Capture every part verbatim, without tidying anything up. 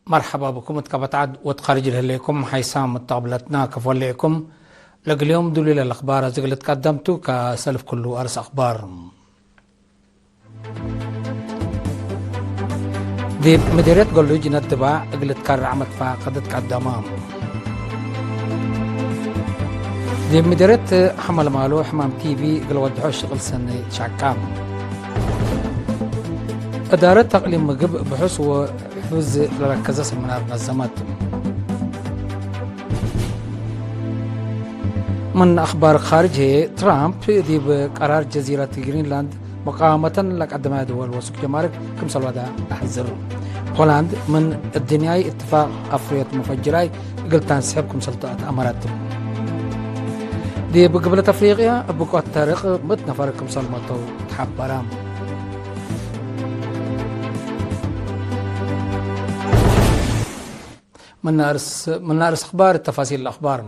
መርሐባ ብኩም እት ቀበት ዐድ ወእት ካርጅ ለህሌኩም ሓይሳም መተቅብለትና ከፎ ህሌኩም። ለእግል ዮም ዱሉይ ለለአኽባር አዜ እግል ልትቀደም ቱ። ከሰልፍ ክሉ አርስ አኽባር። ዲብ ምዴርየት ገሉጅ ነድባዕ እግል ልትከረዕ መትፋቀደት ቀደመ። ዲብ ምዴርየት ሐመልማሎ ሕማም ቲቢ እግል ወድሖ ሽቅል ሰኒ ሻቃም። እዳረት ተቅሊም ምግብ ብሑስ ወሕፍዝ ለረከዘ ሰሚናር ነዘመት። ምን አኽባር ካርጅ ህዬ፣ ትራምፕ ዲብ ቀራር ጀዚረት ግሪንላንድ መቃወመተን ለቀደመ ድወል ወሱቅ ጀማርክ ክምሰል ወዳ ለሐዝር። ፖላንድ ምን እድንያይ እትፋቅ አፍርዮት መፈጅራይ እግል ታንስሕብ ክምሰል ተአትአመረት። ዲብ ግብለት አፍሪቅያ እብ ቆት ተርቅ ምእት ነፈር ክምሰል መተው ተሐበረ። ምን አርስ፣ ምን አርስ አኽባር፣ ተፋሲል አኽባር።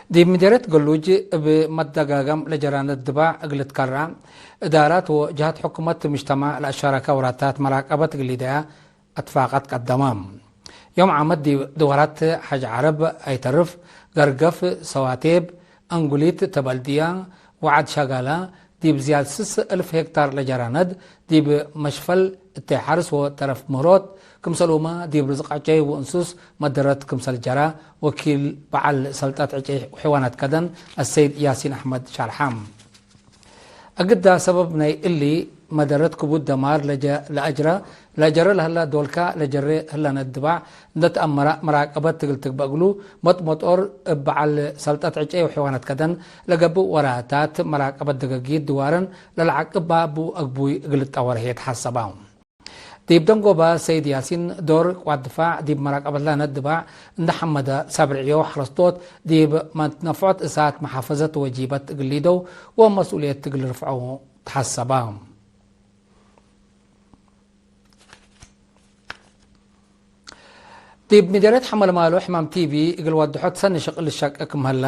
ዲብ ምዴርየት ገሉጅ እብ መደጋገም ለጀራነት ድባዕ እግል ልትከረዕ፣ እዳራት ወጀሃት ሕኩመት ምጅተማዕ ለአሻረከ ወራታት መራቀበት እግል ሊደያ እትፋቀት ቀደመ። ዮም ዓመት ዲብ ድወራት ሐጅ ዐረብ፣ አይተርፍ፣ ገርገፍ፣ ሰዋቴብ፣ አንጉሊት፣ ተበልድያ ወዐድ ሸጋላ፣ ዲብ ዝያድ ስስ እልፍ ሄክታር ለጀራነድ፣ ዲብ መሽፈል እተ ሐርስ ወተረፍ ምህሮት፣ ክምሰልሁመ ዲብ ርዝቅ ዕጨይ ወእንሱስ መደረት ክምሰል ጀራ፣ ወኪል በዐል ሰልጠት ዕጨይ ወሕዋናት ከደን አሰይድ ያሲን አሕመድ ሻርሐ። እግዳ ሰበብ ናይ እሊ መደረት ክቡድ ደማር ለጀ-፣ ለአጅረ፣ ለጀረ ለህላ ዶልካ ለጀሬ ህላ ነድባዕ እንደ ተአመረ መራቀበት እግል ትግበእ እግሉ፣ መጥመጦር እብ በዐል ሰልጠት ዕጨይ ወሕዋናት ከደን ለገብእ ወራታት መራቀበት ደገጊት ድዋረን ለለዐቅብ ባቡ አግቡይ እግል ልጠወር ህዬ ተሐሰባ። ዲብ ደንጎባ ሰይድ ያሲን ዶር ቅዋት ድፋዕ ዲብ መራቀበት ለነድባዕ እንደ ሐመደ ሳብርዕዮ ሐረስቶት ዲብ መትነፍዖት እሳት መሓፈዘት ወጂበት እግል ሊደው ወመስኡልየት እግል ልርፍዖ ተሐሰባ። ዲብ ምዴርየት ሐመልማሎ ሕማም ቲቢ እግል ወድሖት ሰኒ ሽቅል ልሸቄ ክም ሀለ፣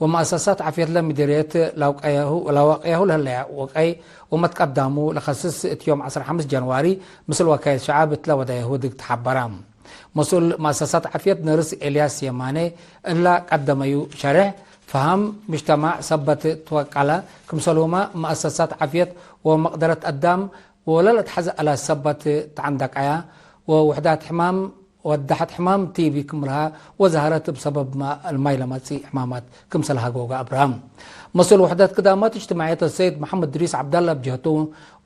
ወመአሰሳት ዓፍየት ለምዴርየት ላውቀያሁ፣ ላዋቅያሁ ለህለያ ወቀይ ወመትቀዳሙ ለከስስ እት ዮም ዐስር ሐምስ ጀንዋሪ ምስል ወካየት ሸዐብ እት ለወደያሁ ድግ ተሐበረ። መስኡል መአሰሳት ዓፍየት ነርስ ኤልያስ የማኔ እላ ቀደመዩ ሸሬሕ፣ ፈሀም ምጅተማዕ ሰበት ትወቀለ፣ ክምሰልሁመ መአሰሳት ዓፍየት ወመቅደረት አዳም ወለልአትሐዘ አላት ሰበት ተዐንደቀያ፣ ወውሕዳት ሕማም ወዳሐት ሕማም ቲቢ ክምርሃ ወዛህረት እብ ሰበብ ማይ ለመጽእ ሕማማት ክምሰል ሀጎገ አብርሃም። መስኡል ውሕደት ክዳማት እጅትማዕየት አሰይድ መሐመድ እድሪስ ዐብዳላ እብ ጀህቱ፣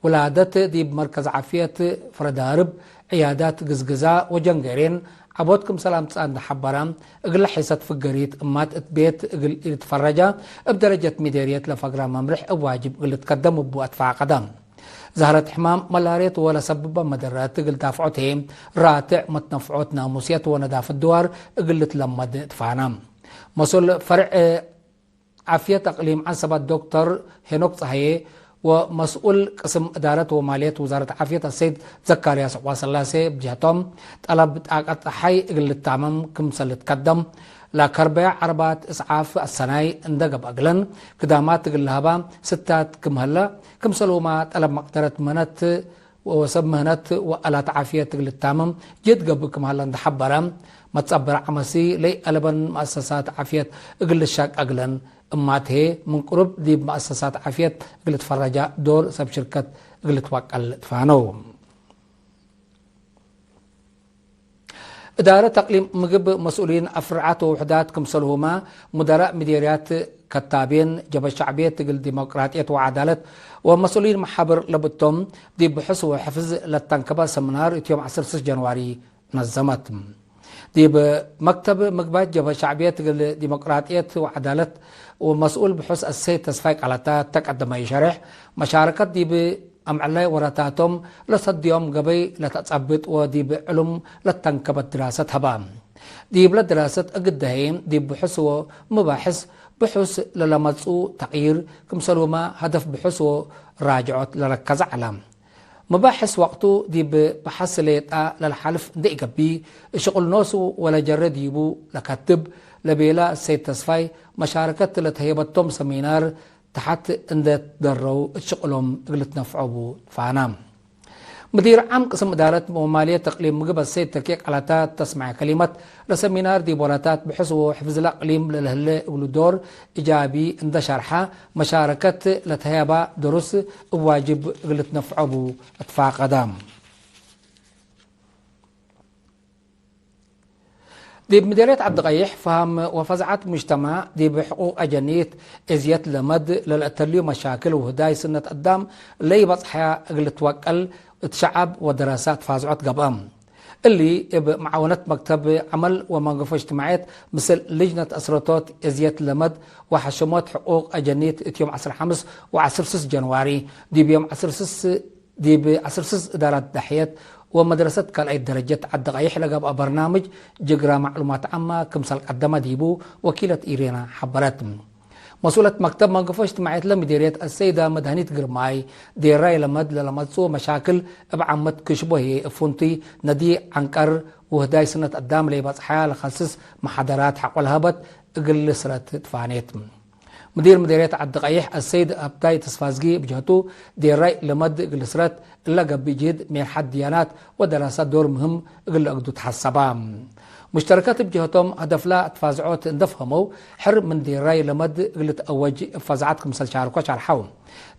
ውላደት ዲብ መርከዝ ዓፍየት ፍረዳርብ፣ ዕያዳት ግዝግዛ ወጀንገሬን ዐቦት ክምሰል አምጽአ እንደ ሐበረ፣ እግለ ሒሰት ፍገሪት እማት እት ቤት እግል ኢልትፈረጃ፣ እብ ደረጀት ምዴርየት ለፈግራ መምርሕ እብ ዋጅብ እግል ልትከደም እቡ አትፋቀደ። ዛህረት ሕማም መላርየት ወለሰብበ መደረት እግል ዳፍዖት ህዬ፣ ራትዕ መትነፍዖት ናሙስየት ወነዳፈት ድዋር እግል ልትለመድ ትፋነ። መስኡል ፈርዕ ዓፍየት አቅሊም ዐንሰባት ዶክተር ሄኖክ ጸሃዬ ወመስኡል ቅስም እዳረት ወማልየት ውዛረት ዓፍየት አሰይድ ዘካርያስ ዑቅባስላሴ ብጀህቶም፣ ጠለብ ጣቀት ጸሓይ እግል ልታመም ክምሰል ልትከደም፣ ለከርበያ ዐረባት እስዓፍ አሰናይ እንደ ገብአ እግለን ክዳማት እግል ለሀባ ስታት ክም ሀለ፣ ክምሰልሁመ ጠለብ መቅደረት ምህነት ወሰብ ምህነት ወአላት ዓፍየት እግል ልታመም ጅህድ ገብእ ክም ሀለ እንደ ሐበረ፣ መትጸበረ ዐመሲ ለይአለበን መአሰሳት ዓፍየት እግል ልሻቅ እግለን እማት ህዬ፣ ምን ቅሩብ ዲብ መአሰሳት ዓፍየት እግል ልትፈረጃ ዶር ሰብ ሽርከት እግል ልትወቀል ትፋነው። እዳረት አቅሊም ምግብ መስኡሊን አፍርዓት ወውሕዳት ክምሰልሁመ ሙደራእ ምዴርያት፣ ከታቤን ጀብሀት ሸዕብየት እግል ዲሞቅራጥየት ወዐዳለት ወመስኡሊን መሓብር ለብቶም ዲብ ብሑስ ወሕፍዝ ለተንከበ ሰምናር እት ዮም ዐስር ስስ ጀንዋሪ ነዘመት። ዲብ መክተብ ምግባት ጀብሀት ሸዕብየት እግል ዲሞቅራጥየት ወዐዳለት ወመስኡል ብሑስ አሰይድ ተስፋይ ቃላታ ተቀደመዩ ሸሬሕ፣ መሻረከት ዲብ አምዕላይ ወራታቶም ለሰድዮም ገበይ ለተጸብጥ ወዲብ ዕሉም ለተንከበት ድራሰት ሀባ። ዲብለ ድራሰት እግድ ደሀየ ዲብ ብሑስ ወመባሕስ ብሑስ ለለመጽኡ ተቅይር ክምሰልሁመ ሀደፍ ብሑስ ወራጅዖት ለረከዘ ዐለ። መባሕስ ወቅቱ ዲብ በሐስ ሌጣ ለለሓልፍ እንዴ ኢገብእ፣ እሽቁል ኖሱ ወለጀረ ዲቡ ለከትብ ለቤለ ሰይድ ተስፋይ፣ መሻረከት ለተሄበቶም ሰሚናር ተሐት እንዴ ትደረው እት ሽቅሎም እግል ልትነፍዖ ቡ ፋና። ምዲር ዓም ቅስም እዳረት ወማልየት እቅሊም ምግብ አሰይድ ተኬ ቃላታት ተስመዐ ከሊመት፣ ለሰሚናር ዲብ ወላታት ብሕስ ወሕፍዝ ለእቅሊም ለለህለ እግሉ ዶር እጃቢ እንደ ሸርሐ፣ መሻረከት ለተሀየባ ደሩስ እብ ዋጅብ እግል ልትነፍዖ ቡ እትፋቀደ። ዲብ ምዴርየት ዐዲ ቀይሕ፣ ፈሀም ወፈዝዐት ሙጅተማዕ ዲብ ሕቁቅ አጀኒት፣ እዝየት ለመድ ለልአተልዩ መሻክል ውህዳይ ስነት አዳም ለኢበጽሐያ እግል ልትወቀል እት ሸዐብ ወደረሰ ትፋዝዖት ገብአ። እሊ እብ መዓወነት መክተብ ዐመል ወመንገፎ እጅትማዕየት ምስል ልጅነት አስረቶት እዝየት ለመድ ወሐሽሞት ሕቁቅ አጀኒት እት ዮም ዐስር ሐምስ ወዐስር ስስ ጀንዋሪ ዲብ ዮም ዐስር ስስ ዲብ ዐስር ስስ እዳራት ዳሕየት ወመድረሰት ካልኣይት ደረጀት ዐዲ ቀይሕ ለገብአ በርናምጅ ጅግራ ማዕሉማት ዓማ ክምሰል ቀደመ ዲቡ ወኪለት ኢሬና ሐበረት። መስኡለት መክተብ መንገፎ እጅትማዕየት ለምዴርየት አሰይዳ መድሀኒት ግርማይ፣ ዴራይ ለመድ ለለመጽኡ መሻክል እብ ዓመት ክሽቦ ህዬ እብ ፍንቱይ ነዲ ዐንቀር ውህዳይ ስነት አዳም ለኢበጽሐያ ለከስስ መሓደራት ሐቆ ለሀበት እግል ልስረት ትፋኔት። ምዲር ምዴርየት ዐዲ ቀይሕ አሰይድ አብታይ ተስፋዝጊ እብ ጀህቱ፣ ዴራይ ለመድ እግል ልስረት እለ ገብእ ጅህድ ሜርሐት ድያናት ወደራሳት ዶር ምህም እግል ለአግዱ ተሐሰባ። ሙሽተረከት እብ ጀህቶም፣ ሀደፍላ ትፋዝዖት እንደ ፈሀመው፣ ሕር ምን ዴራይ ለመድ እግል ልትአወጅ እብ ፈዝዐት ክምሰል ሻርኮ ሸርሐው።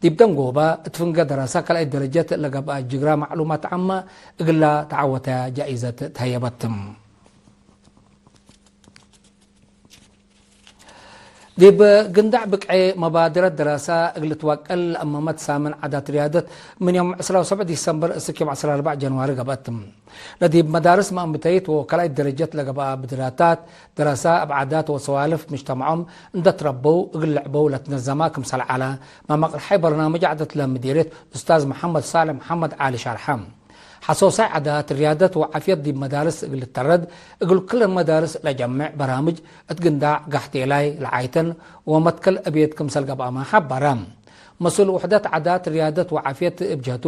ዲብ ደንጎበ፣ እት ፍንገ ደራሳ ካልኣይት ደረጀት ለገብአ ጅግራ ማዕሉማት ዓማ እግላ ተዐወተ ጃኢዘት ተሀየበት። ዲብ ግንዳዕ ብቅዔ መባድረት ደራሳ እግል ልትወቀል ለአመመት ሳምን ዓዳት ርያደት ምን ዮም ዕስራ ወሰብዕ ዲሰምበር እስክ ዮም ዐስራ ወአርበዕ ጀንዋሪ ገብአት። ለዲብ መዳርስ መአምተይት ወካልኣይት ደረጀት ለገብአ ብድራታት ደራሳ እብ ዓዳት ወሰዋልፍ ምጅተመዖም እንደ ትረበው እግል ልዕበው ለትነዘማ ክምሰል ዐለ፣ መመቅርሓይ በርናምጅ ዓደት ለምዲርየት ኡስታዝ መሐመድ ሳልሕ መሐመድ ዓሊ ሸርሐ። ሐሶሳይ ዓዳት ርያደት ወዓፍየት ዲብ መዳርስ እግል ልተረድ፣ እግል ክለን መዳርስ ለጀምዕ በራምጅ እት ግንዳዕ ጋሕ ቴላይ ለዓይተን ወመትከል እቤት ክምሰል ገብአመ ሐበረ። መስኡል ውሕደት ዓዳት ርያደት ወዓፍየት እብ ጀህቱ፣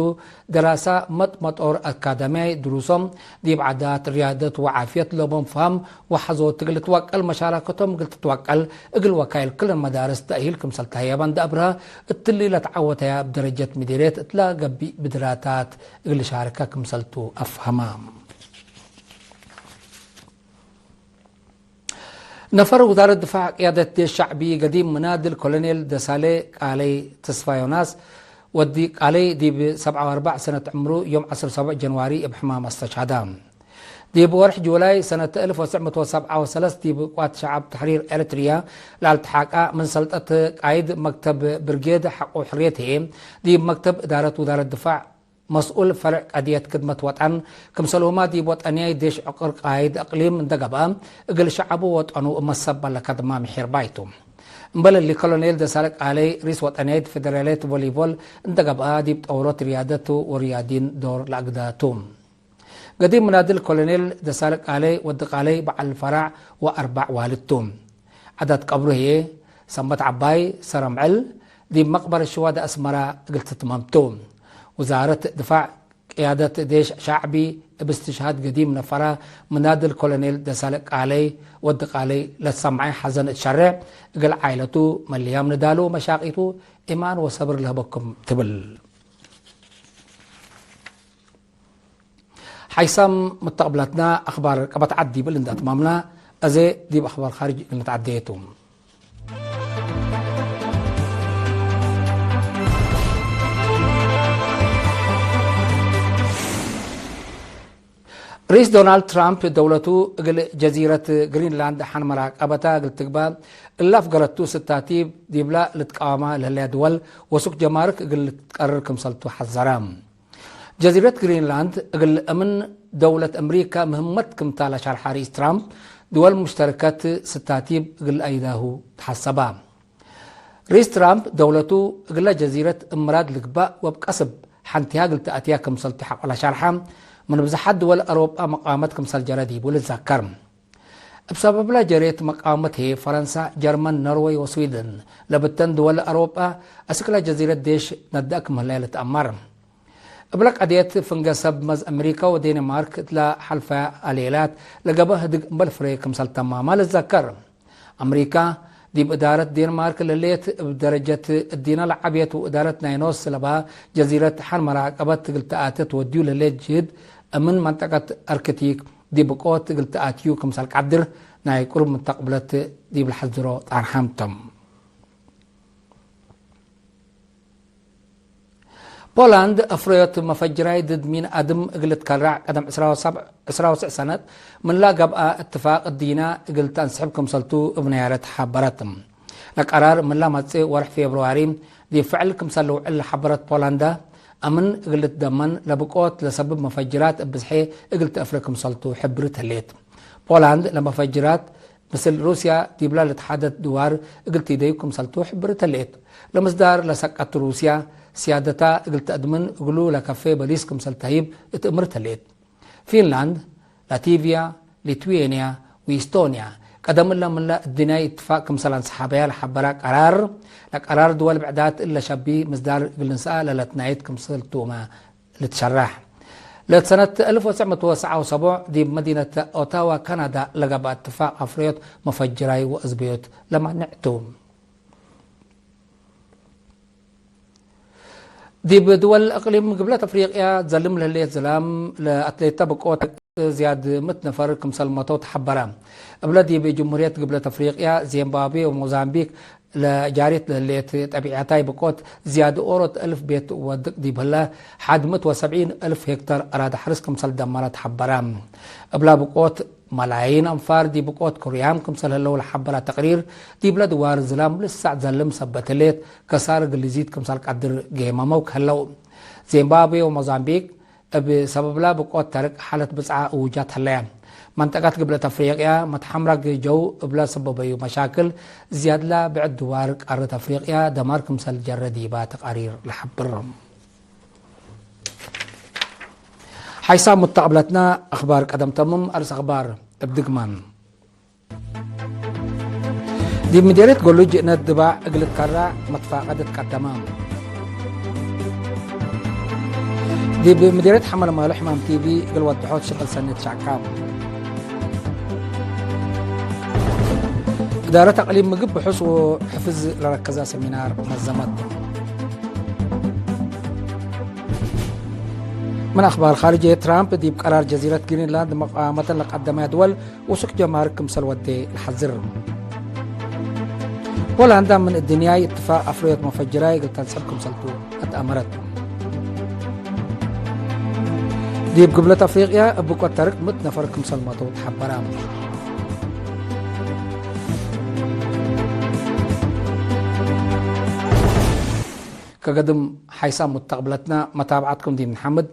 ደራሳ መጥ መጦር አካዳምያይ ድሩሶም ዲብ ዓዳት ርያደት ወዓፍየት ለቦም ፈሀም ወሐዞት እግል ልትወቀል መሻረከቶም እግል ትትወቀል እግል ወካይል ክለን መዳርስ ተእሂል ክምሰል ተህየበ እንደ አብርሀ፣ እትሊ ለተዐወተያ እብ ደረጀት ምዲርየት እትለ ገብእ ብድራታት እግል ልሻርከ ክምሰልቱ አፍሀመ። ነፈር ውዛረት ድፋዕ ቅያደት ዴሽ ሸዕቢ ገዲም ምናድል ኮሎኔል ደሳሌ ቃለይ ተስፋ ዮናስ ወዲ ቃለይ ዲብ ሰብዓ ወአርበዕ ሰነት ዕምሩ ዮም ዐስር ሰብዕ ጀንዋሪ እብ ሕማም አስተሽሀደ። ዲብ ወርሕ ጁላይ ሰነት አልፍ ወትስዕ ምእት ወሰብዓ ወሰለስ ዲብ ቅዋት ሸዐብ ተሕሪር ኤረትርያ ለአልትሓቀ ምን ሰልጠት ቃይድ መክተብ ብርጌድ ሐቆ ሕርየት ህዬ፣ ዲብ መክተብ እዳረት ውዛረት ድፋዕ መስኡል ፈርዕ ቀድየት ክድመት ወጠን፣ ክምሰልሁመ ዲብ ወጠንያይ ዴሽ ዕቅር ቃይድ እቅሊም እንደ ገብአ፣ እግል ሸዐቡ ወጠኑ እብ መሰበ ለከድማ ምሒር ባይቱ። እምበል እሊ፣ ኮሎኔል ደሳለ ቃለይ ሪስ ወጠንያይት ፌደራልየት ቮሊቦል እንደ ገብአ፣ ዲብ ጠውሮት ርያደት ወርያዲን ዶር ለአግደ ቱ። ገዲም ምናድል ኮሎኔል ደሳለ ቃለይ ወዲ ቃለይ በዐል ፈራዕ ወአርበዕ ዋልድ ቱ። ዐዳት ቀብሩ ህዬ ሰንበት ዐባይ፣ ሰረምዕል፣ ዲብ መቅበር ሽዋደ አስመረ እግል ትትመም ቱ። ውዛረት ድፋዕ ቅያደት ዴሽ ሸዕቢ እብ እስትሽሃድ ገዲም ነፈራ ምናድል ኮሎኔል ደሳለ ቃለይ ወዲ ቃለይ ለትሰምዐ ሐዘን እት ሸሬዕ፣ እግል ዓይለቱ፣ መልያም ንዳሉ ወመሻቂቱ ኤማን ወሰብር ለህበኩም ትብል። ሓይሳም መተቅብላትና አኽባር ቀበት ዐድ ዲብል እንደ አትማምና፣ አዜ ዲብ አኽባር ካርጅ እግል ንትዐደየ ቱ። ርኢስ ዶናልድ ትራምፕ፣ ደውለቱ እግል ጀዚረት ግሪንላንድ ሐን መራቀበታ እግል ትግበእ እለ አፍገረቱ ስታቲብ ዲብላ ልትቃወማ ለህለያ ድወል ወሱክ ጀማርክ እግል ልትቀርር ክምሰልቱ ሐዘረ። ጀዚረት ግሪንላንድ እግል ለአምን ደውለት አምሪካ ምህመት ክምታ ለሸርሐ ርኢስ ትራምፕ፣ ድወል ሙሽተርከት ስታቲብ እግል ለአይዳሁ ተሐሰባ። ርኢስ ትራምፕ፣ ደውለቱ እግለ ጀዚረት እብ ምራድ ልግባእ ወእብ ቀስብ ሐንቲሃ እግል ተአትያ ክምሰልቱ ሐቆ ለሸርሐ፣ ምን ብዝሓት ድወል አውሮጳ መቃወመት ክምሰል ጀረ ዲቡ ልትዘከር። እብ ሰበብለ ጀሬት መቃወመት ህዬ፣ ፈረንሳ፣ ጀርመን፣ ኖርወይ ወስዊድን ለብተን ድወል አውሮጳ፣ አስክለ ጀዚረት ዴሽ ነድአ ክም ህለየ ልትአመር። እብለ ቀድየት፣ ፍንገ ሰብ መዝ አምሪካ ወዴንማርክ እትለ ሐልፈ አሌላት ለገብአ ህድግ እምበል ፍሬ ክምሰል ተማማ ልትዘከር። አምሪካ፣ ዲብ እዳረት ዴንማርክ ለህሌት እብ ደረጀት እዲነ ለዐቤት ወእዳረት ናይ ኖስ ለባ ጀዚረት ሐን መራቀበት እግል ተአቴ ትወድዩ ለህሌት ጅህድ እምን መንጠቀት አርክቲክ ዲብ ብቆት እግል ተአትዩ ክምሰል ቀድር ናይ ቅሩብ ምተቅብለት ዲብ ለሐዝሮ ጣርሐም ቶም። ፖላንድ፣ አፍረዮት መፈጅራይ ድድ ሚን አድም እግል ልትከራዕ ቀደም ዕስራ ወሰብዕ፣ ዕስራ ወስዕ ሰነት ምን ለገብአ እትፋቅ እዲና እግል ተአንስሕብ ክምሰልቱ እብ ነያረት ሐበረት። ለቀራር ምን ለመጽእ ወርሕ ፌብርዋሪ ዲብ ፍዕል ክምሰል ልውዕል ለሐበረት ፖላንዳ፣ አምን እግል ልትደመን ለብቆት ለሰብብ መፈጅራት እብ ብዝሔ እግል ተአፍረ ክምሰልቱ ሕብርት ህሌት። ፖላንድ ለመፈጅራት ምስል ሩስያ ዲብላ ለተሓደት ድዋር እግል ቲደዩ ክምሰልቱ ሕብርት ህሌት። ለምስዳር ለሰቀት ሩስያ፣ ስያደታ እግል ተአድምን እግሉ ለከፌ በሊስ ክምሰል ተህይብ እት እምርት ህሌት። ፊንላንድ፣ ላቲቪያ፣ ሊትዌንያ ወኢስቶንያ፣ ቀደም እለ ምንለ እድንያይ እትፋቅ ክምሰል አንሰሓበያ ለሐበራ ቀራር፣ ለቀራር ድወል ብዕዳት እለ ሸቢ ምስዳር እግል ንስአ ለለትናየት ክምሰልቱመ ልትሸራሕ። ለሰነት አልፍ ወትሰዕ ምእት ወሰብዓ ወሰቡዕ ዲብ መዲነት ኦታዋ ካናዳ ለገብአ እትፋቅ አፍረዮት መፈጅራይ ወአዝበዮት ለማንዕ ቱ። ዲብ ድወል እቅሊም ግብለት አፍሪቅያ ዘልም ለህሌት ዝላም ለአትሌተ ብቆት ዝያድ ምእት ነፈር ክምሰል መተው ተሐበረ። እብለ ዲብ ጅምሁርየት ግብለት አፍሪቅያ፣ ዚምባብዌ ወሞዛምቢክ ለጃሬት ለህሌት ጠቢዐታይ ብቆት ዝያድ ኦሮት እልፍ ቤት ወድቅ ዲብ ህለ፣ ሐድ ምእት ወሰብዒን እልፍ ሄክተር አራዲ ሐርስ ክምሰል ደመረ ተሐበረ። እብለ ብቆት መላይን አንፋር ዲብ ብቆት ክሩያም ክምሰል ህለው ለሐበረ ተቅሪር፣ ዲብለ ድዋር ዝላም ልሳዕ ዘልም ሰበት ህሌት፣ ከሳር እግል ልዚድ ክምሰል ቀድር ጌመመው ከህለው። ዚምባብዌ ወሞዛምቢክ እብ ሰበብላ ብቆት ተርቅ ሓለት ብጽዓ እውጃት ሀለያ። መንጠቀት ግብለት አፍሪቅያ መትሐምረግ ጀው እብለ ሰበበዩ መሻክል ዝያድላ ብዕድ ድዋር ቃረት አፍሪቅያ ደማር ክምሰል ጀረ ዲባ ተቃሪር ለሐብር። ሓይሳም ሙተቅብለትና አኽባር ቀደም ተምም። አርስ አኽባር እብ ድግማን። ዲብ ምዴርየት ጎሉጅ እነት ድባዕ እግል ትከራዕ መትፋቀደት ቀደመ። ዲብ ምዴርየት ሐመል ማሉ ሕማም ቲቢ እግል ወድሖት ሽቅል ሰኔት ሻካም። እዳረት አቅሊም ምግብ ብሑስ ወሕፍዝ ለረከዘ ሰሚናር ነዘመት። ምን አኽባር ኻርጅየ፣ ትራምፕ ዲብ ቀራር ጀዚረት ግሪንላንድ መቃመተን ለቀደመ ድወል ውሱክ ጀማርክ ክምሰል ወዴ ለሐዝር። ፖላንዳ ምን እድንያይ እትፋቅ አፍረዮት መፈጅራይ እግል ተንሰብ ክምሰልቱ አትአመረት። ዲብ ግብለት አፍሪቅያ እብ ብቆት ተርክ ምእት ነፈር ክምሰል መተው ተሐበረ። ከገድም ሓይሳም ሙተቅብለትና መታብዓትኩም ዲብ ንሐምድ።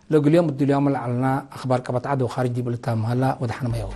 ለእግል ዮም እድልዮም ለዐልና አኽባር ቀበት ዐድ ወኻርጅ ዲብ ልታም ሀላ ወደሐን መየው።